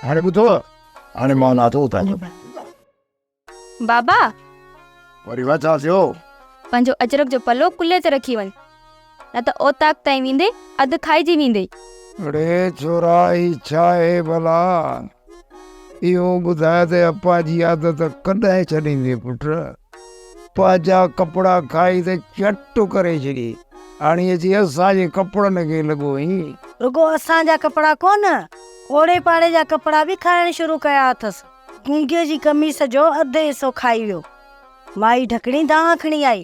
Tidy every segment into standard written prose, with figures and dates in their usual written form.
هاڻي ٻڌو، هاڻي مان نٿو اتان. بابا! وري وا ڇا ٿيو؟ پنهنجو اجرڪ جو پلو ڪلهي تي رکي وڃ، نه ته اوطاق تائين ويندي اڌ کائجي ويندئي. اڙي ڇورا هي ڇا آهي ڀلا؟ اهو ٻڌاء ته اپا جي عادت ڪڏهن ڇڏيندين پٽ؟ پنهنجا ڪپڙا کائي ته چٽ ڪري ڇڏي، هاڻي اچي اسان جي ڪپڙن کي لڳو آهين. رڳو اسان جا ڪپڙا ڪونه، اوڙي پاڙي جا ڪپڙا به کائڻ شروع ڪيا اٿس. گونگي جي قميص جو اڌ حصو کائي ويو. مائي ڍڪڻي دانهن کڻي آئي.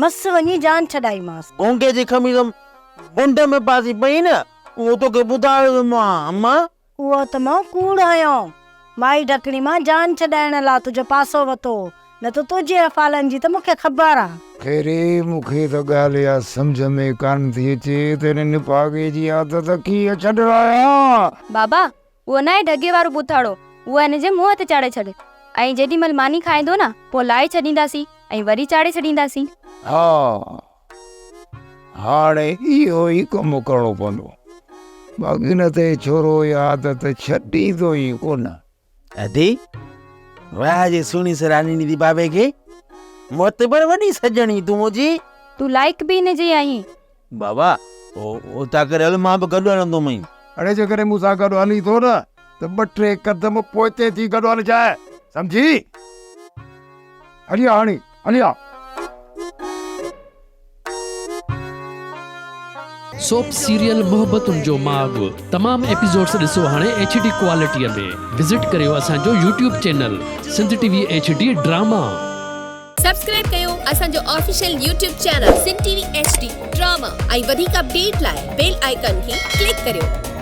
مس وڃي جان ڇڏائيمانس. گونگي جي قميص منڍ ۾ ڦاسي پئي نه، اهو توکي ٻڌايو ٿو مان، اما. اهو ته مون ڪوڙ هنيو. مائي ڍڪڻي مان جان ڇڏائڻ لا تنهنجو پاسو وتو هو، نه ته تنهنجي افعالن جي ته مون کي خبر آ. خيري، مون کي ته ڳالهه اها سمجهه ۾ ڪانه ٿي اچي ته هن نڀاڳي جي عادت ڪيئن ڇڏرايان. بابا، اهو ناهي ڍڳي وارو ٻوٿاڙو، اهو هن جي منهن تي چاڙهي ڇڏ ۽ جيڏي مهل ماني کائيندو نه پوء لاهي ڇڏينداسين ۽ وري چاڙهي ڇڏينداسين. ها، هاڻي اهو ئي ڪم ڪرڻو پوندو، باقي نه ته هي ڇورو اها عادت ڇڏيندو ئي ڪونه. ادي، واهه جي سهڻي صلاح ڏني ٿي بابي کي، معتبر وڏي سڄڻي تون منهنجي. تون لائق به هن جي آهين. بابا، اوطاق ڪري هل، مان به گڏ هلندومئين. اڙي جيڪڏهن مون سان گڏ هلين ٿو نه ته ٻه ٽي قدم پوئتي ٿي گڏ هلجانء، سمجهي؟ هلي آ هاڻي، هلي آ. سوپ سيريل محبتن جو ماڳ تمام ايپيسوڊس ڏسو هاڻي ايڇ ڊي ڪوالٽي ۾ وزٽ ڪريو اسان جو YouTube channel Sindh T V H D drama. Subscribe ڪيو اسان جو official YouTube channel Sindh T V H D drama ۽ وڌيڪ اپڊيٽ لاء بيل آئيڪان کي ڪلڪ ڪريو.